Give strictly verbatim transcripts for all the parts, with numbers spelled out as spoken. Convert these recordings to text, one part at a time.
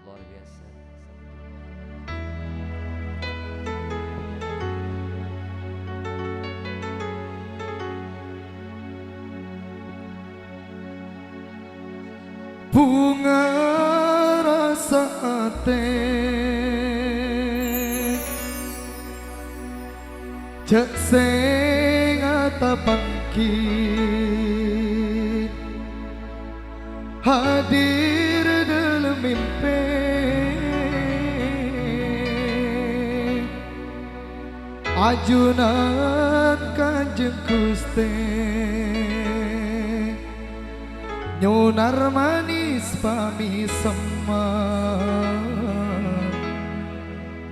Luar biasa. Bhunga rassa atè jhâ' sè ngatapangghi hadir dâlem mimpi. Ajunan Kanjeng Ghustè nyonar manis pamèsemma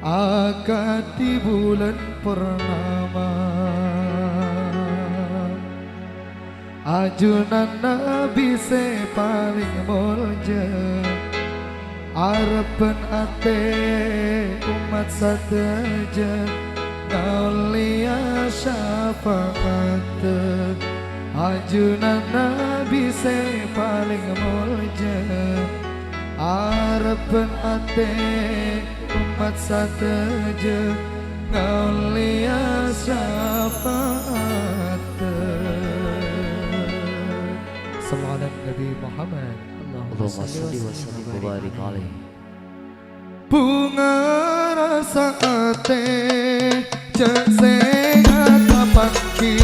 akadhi bulân purnama. Ajunan Nabbhi sè palèng molja, arebbhân atè ommat sadhâjâ ngaollèya syafa'at. Ajunan Nabbhi sè palèng molja, arebbhân atè ommat sadhâjâ ngaollèya syafa'at. Shallu ala Nabi Muhammad. Allahumma shalli wa sallim wa barik alaih. Bhunga rassa atè jhâ' sè ngatapangghi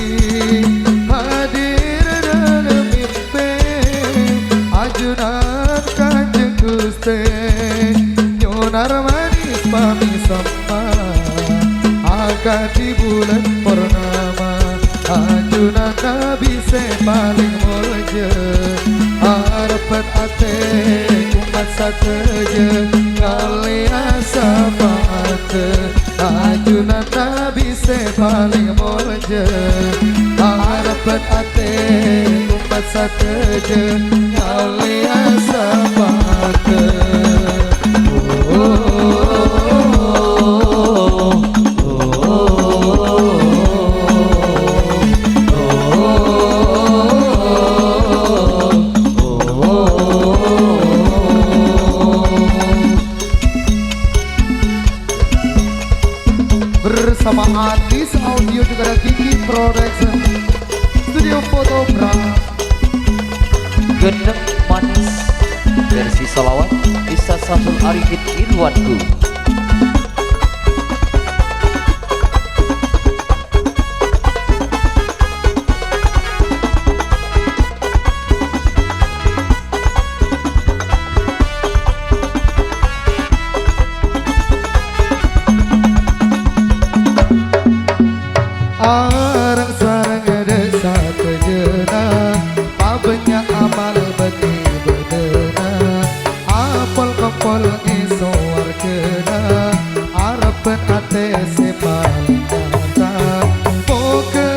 hadir dâlem mimpi. Ajunan Kanjeng Ghustè nyonar manis pamèsemma akadhi bulân purnama. Ajunan Nabbhi sè palèng molja, arebbhân atè ommat sadhâjâ ngaollèya syafa'at. Ajunan Nabbhi sè palèng molja, arebbhân atè ommat sadhâjâ ngaollèya syafa'at. Oh, oh, oh, oh. Bersama Atis Audio juga ada Kiki Production, Studio Foto Pra. Gendeng Manis versi shalawat, Ustaz Samsul Arifin Irwanku. Areng-sareng dâ' sadhâjâna, pabânnya' amal bân ibâdâna, apol-kompol è sowarghâna, arebbhân atè sè palèng nyata, mogâ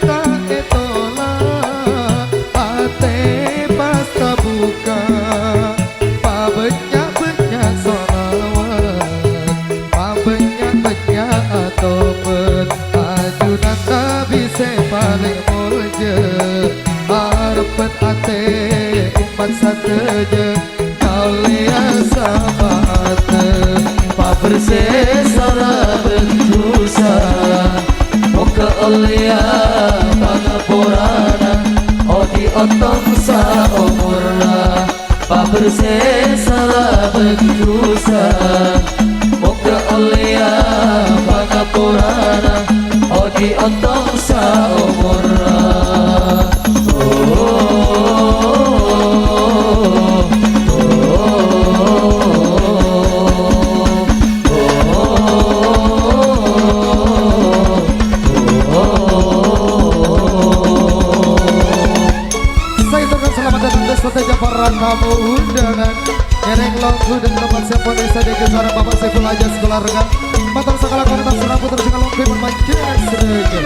ta' ètola', atè pas tabukka'. Pabânnya'-bânnya' shalawat, pabânnya'-bânnya' atobhât, ajunan Nabbhi sè palèng molja, arebbhân atè ommat sadhâjâ ngaollèya syafa'at, pabersè sala bân dhusa, mogâ ollèya pangaporana, odi' ontong saomorra. Pabersè sala bân dhusa, mogâ ollèya pangaporana, odi' ontong saomorra. Oh, oh, oh, oh. Saya ucapkan selamat datang dan sadhâjâ para tamu undangan. Ngèrèng lagu dan tempat simfoni sadhâjâ sareng Bapak Saiful Aja sekolah rengan. Matur sakala komunitas Rabu terus ngalongkui panjenengan sadhâjâ.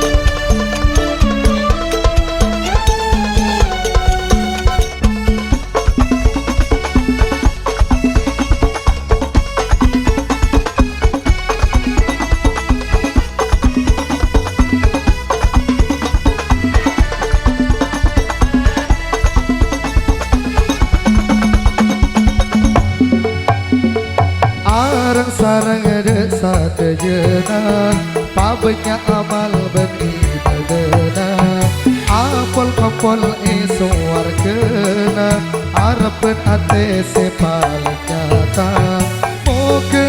Areng-sareng dâ' sadhâjâna, pabânnya' amal bân ibâdâna, apol-kompol è sowarghâna, arebbhân atè sè palèng nyata. Moghâ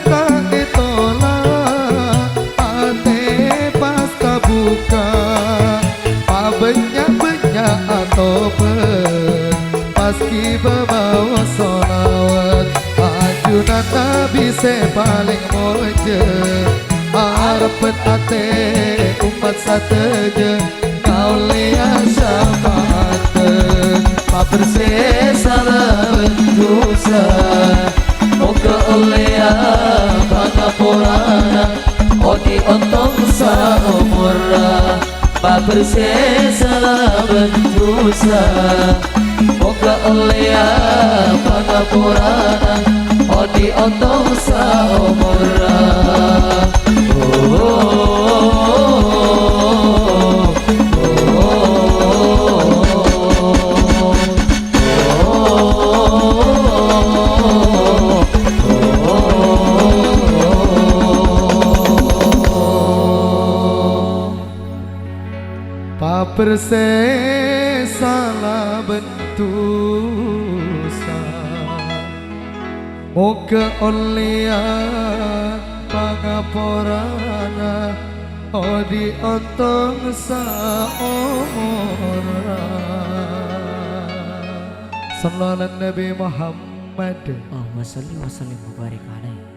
ta' ètola', atè pas tabukka', pabânnya'-bânnya' atobhât, pas ghibâ maos sholawat. Ajunan Nabi sè palèng molja, arebbhân atè ommat sadhâjâ, ngaollèya syafa'atta. Pabhersè sala bân dhusa, moghâ ollèya pangaporana, odi' ontong saomorra. Pabhersè sala bân dhusa, moghâ ollèya pangaporana, odi' ontong saomorra. Oh, oh, oh, oh. Pabhersè sala bân dhusa, moghâ ollèya pangaporana, odi' ontong saomorra. Shallu ala Nabi Muhammad. Allahumma shalli wa sallim wa barik alaih.